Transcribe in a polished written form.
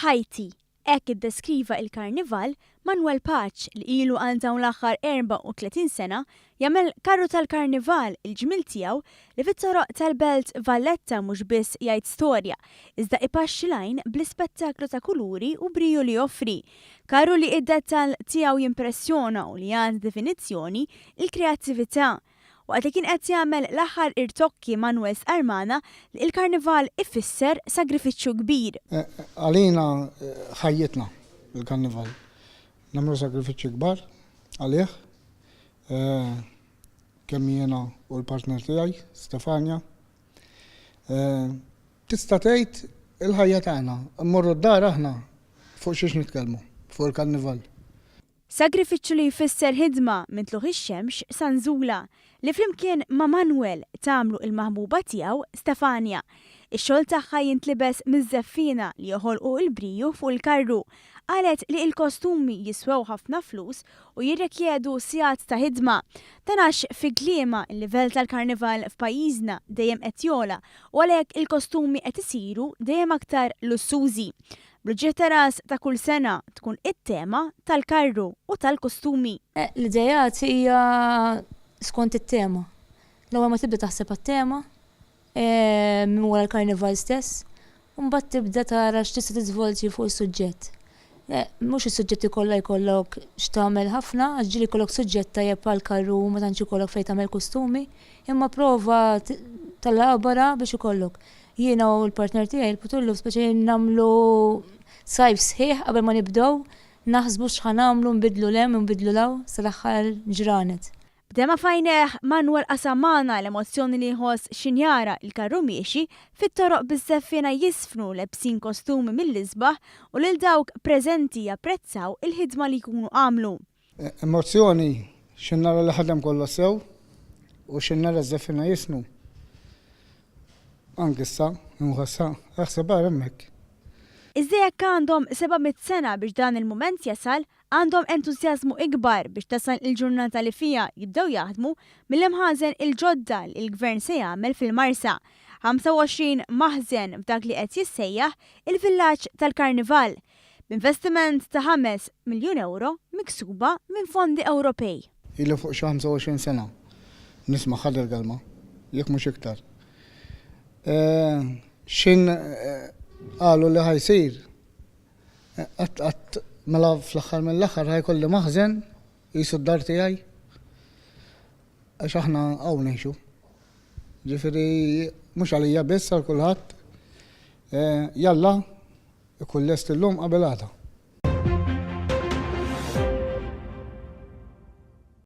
Ħajti, hekk iddeskriva il-Karnival Manuel Pace li ilu għal dawn l-aħħar 34 sena jagħmel karru tal-Karnival il-ġmiel tiegħu li fit-toroq tal-Belt Valletta mhux biss jgħid storja iżda ipaxxi l-għajn bl-ispettaklu ta' kuluri u briju li joffri. Karru li id-dettall tiegħu jimpressjona u li jagħti definizzjoni l-kreattività. Waqt li kien qed jagħmel l-aħħar irtokki Manuel stqarr magħna li l-Karnival ifisser sagrifiċċju kbir. Għalina ħajjitna l-Karnival. Nagħmlu sagrifiċċji kbar għalih, kemm jiena u l-partner tiegħi, Stefania. Tista' tgħid il-ħajja tagħna. Immorru d-dar aħna fuq xiex nitkellmu? Fuq il-Karnival. Sagrifiċċju li jfisser ħidma minn tlugħ ix-xemx sa nżulha, li flimkien ma' Manuel tagħmlu il-maħbuba tiegħu Stefania. Ix-xogħol tagħha jintlibes miż-żeffiena li joħolqu l-briju fuq il-karru. Qalet li il-kostumi jiswew ħafna flus u jirrikjedu sigħat ta' ħidma. Dan għax fi kliemha il-livell tal-karnival f'pajjiżna dejjem qed jogħla u għalhekk il-kostumi qed isiru dejjem aktar lussużi. Bl-uġigħ ta' ras ta' kull sena tkun it-tema tal-karru u tal-kostumi. L-ideat hija skont it-tema. L-ewwel ma tibda taħseb għat-tema, minn wara l-karnival stess, u mbagħad tibda tara x'tista' tiżvolġi fuq is-suġġett. Mhux is-suġġetti kollha jkollok x'tagħmel ħafna, għax ġieli jkollok suġġett tajjeb għall-karru u ma tantx ikollok fejn tagħmel kostumi, imma prova tal-għabara biex ikollok. Jiena u l-partner tiegħi il-Putullu speċi nagħmlu sajf sħiħ qabel ma nibdew naħsbu x'ħa nagħmlu nbiddlu 'l hemm nbiddlu 'l hawn sal-aħħar ġranet. B'demgħa f'għajnejh, Manuel qasam magħna l-emozzjoni li jħoss x'in jara l-karru miexi fit-toroq biż-żeffiena jiżfnu lebsin kostumi mill-isbaħ u lil dawk preżenti japprezzaw il-ħidma li jkunu għamlu. Emozzjoni x'in nara li ħadem kollox sew u x'in nara ż-żeffiena jiżfnu. Anki issa, inħossha, aħseb ara hemmhekk. Iżda jekk għandhom 700 sena biex dan il-mument jasal, għandhom entużjażmu ikbar biex tasal il-ġurnata li fiha jibdew jaħdmu mill-imħażen il-ġodda li l-Gvern se jagħmel fil-Marsa. 25 maħżen f'dak li qed jissejjaħ il-Villaġġ tal-Karnival, b'investiment ta' 5 miljun ewro miksuba minn fondi Ewropej. Ili fuq xi 25 sena nismagħha dil-kelma, jekk mhux iktar. X'in qalu li ħa jsir, qatt qatt mela fl-aħħar mill-aħħar ħa jkolli maħżen qisu d-dar tiegħi għax aħna hawn ngħixu. Ġifieri mhux għalija biss għal kulħadd. Jalla Ikun lest illum qabel għada.